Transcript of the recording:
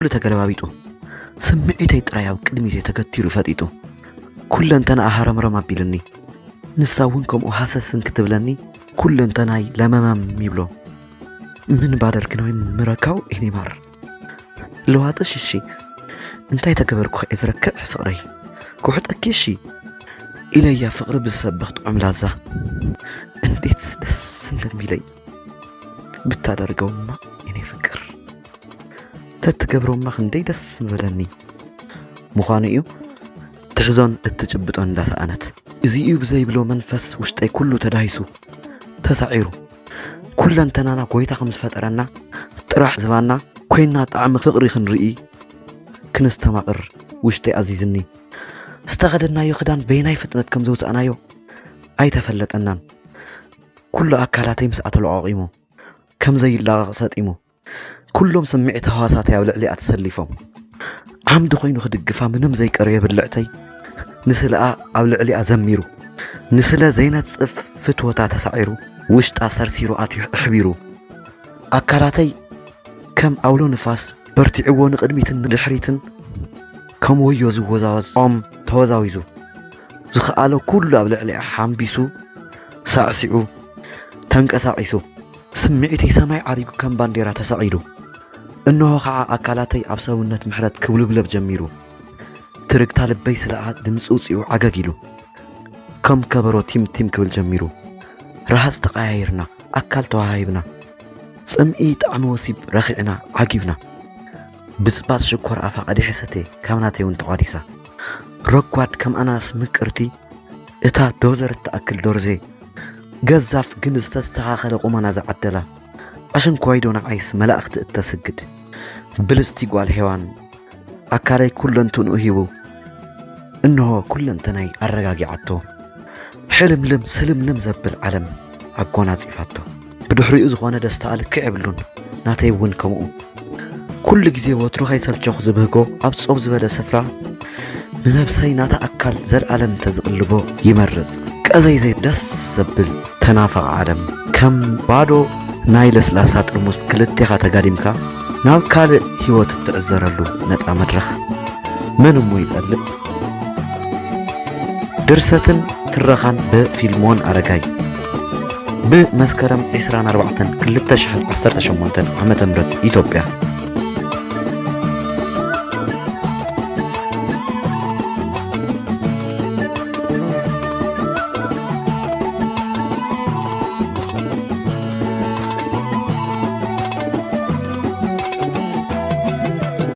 ኩሉ ተገለባቢጡ። ስምዒተይ ጥራይ ኣብ ቅድሚተይ ተገቲሩ ፈጢጡ። ኩለንተና ኣሃረምረም ኣቢልኒ። ንሳ እውን ከምኡ ሃሰስ እንክትብለኒ፣ ኩለንተናይ ለመመም ይብሎ። ምን ባደርግ ነው የምረካው እኔ ማር? ልዋጥሽ እሺ፣ እንታይ ተገበርኩ እየ ዝረክዕ ፍቕረይ? ክውሕጠኪ እሺ ኢለያ ፍቕሪ ብዝሰብኽ ጥዑም ላዛ። እንዴት ደስ እንደሚለኝ ብታደርገውማ እኔ ፍቅር። ተትገብሮማ ክንደይ ደስ ምበለኒ። ምዃኑ እዩ ትሕዞን እትጭብጦን እንዳሰኣነት። እዚ እዩ ብዘይብሎ መንፈስ ውሽጠይ ኩሉ ተዳሂሱ፣ ተሳዒሩ። ኩለንተናና ጎይታ ከም ዝፈጠረና ጥራሕ ዝባና ኮይና ጣዕሚ ፍቕሪ ክንርኢ፣ ክንስተማቕር ውሽጠይ ኣዚዝኒ። ዝተኸደናዮ ክዳን በየናይ ፍጥነት ከም ዘውፃእናዮ ኣይተፈለጠናን። ኩሉ ኣካላተይ ምስኣ ተለቋቒሙ፣ ከም ዘይላቐቕ ሰጢሙ። ኩሎም ስምዒት ህዋሳተይ ኣብ ልዕሊኣ ተሰሊፎም። ዓምዲ ኮይኑ ክድግፋ ምንም ዘይቀረየ ብልዕተይ፣ ንስለኣ ኣብ ልዕሊኣ ዘሚሩ። ንስለ ዘይነጽፍ ፍትወታ ተሳዒሩ፣ ውሽጣ ሰርሲሩ ኣትዩ ኣሕቢሩ። ኣካላተይ ከም ኣውሎ ንፋስ በርቲዕዎ ንቕድሚትን ንድሕሪትን ከም ወዮ ዝወዛወዝ ኦም ተወዛዊዙ። ዝኸኣሎ ኩሉ ኣብ ልዕሊኣ ሓምቢሱ፣ ሳዕሲዑ፣ ተንቀሳቒሱ። ስምዒተይ ሰማይ ዓሪጉ ከም ባንዴራ ተሰቒሉ። እንሆ ኸዓ ኣካላተይ ኣብ ሰውነት ምሕረት ክውልብለብ ጀሚሩ። ትርግታ ልበይ ስለኣ ድምፂ ውፅኡ ዓገግ ኢሉ። ከም ከበሮ ቲም ቲም ክብል ጀሚሩ። ረሃፅ ተቐያይርና፣ ኣካል ተዋሃሂብና። ጽምኢ ጣዕሚ ወሲብ ረኺዕና ዓጊብና። ብጽባጽ ሽኮር ኣፋ ቀዲሐ ሰትየ፣ ካብ ናተይ እውን ተቋዲሳ። ረጓድ ከም ኣናናስ ምቅርቲ፣ እታ ዶዘር እትኣክል ዶርዜ። ገዛፍ ግን ዝተስተኻኸለ ቁመና ዝዓደላ። ኣሸንኳይዶ ንዓይስ መላእኽቲ እተስግድ። ብልጽቲ ጓል ሄዋን ኣካለይ ኩለንትንኡ ሂቡ። እንሆ ኩለንተናይ ኣረጋጊዓቶ። ሕልምልም ስልምልም ዘብል ዓለም ኣጎናጺፋቶ። ብድሕሪኡ ዝኾነ ደስታ ልክዕ የብሉን፣ ናተይ እውን ከምኡ። ኩሉ ግዜ ወትሩ ከይሰልቸኹ ዝብህጎ ኣብ ጾብ ዝበለ ስፍራ ንነብሰይ ናታ ኣካል ዘልኣለም እንተዝቕልቦ ይመርጽ። ቀዘይዘይ ደስ ዘብል ተናፋቕ ዓለም ከም ባዶ ናይ ለስላሳ ጥርሙዝ ክልቴኻ ተጋዲምካ ናብ ካልእ ህይወት እትዕዘረሉ ነጻ መድረኽ። መን እሞ ይጸልእ? ድርሰትን ትረኻን ብፊልሞን ኣረጋይ። ብመስከረም ዕስራን ኣርባዕተን ክልተ ሽሕን ዓሰርተ ሸሞንተን ዓመተ ምህረት ኢትዮጵያ።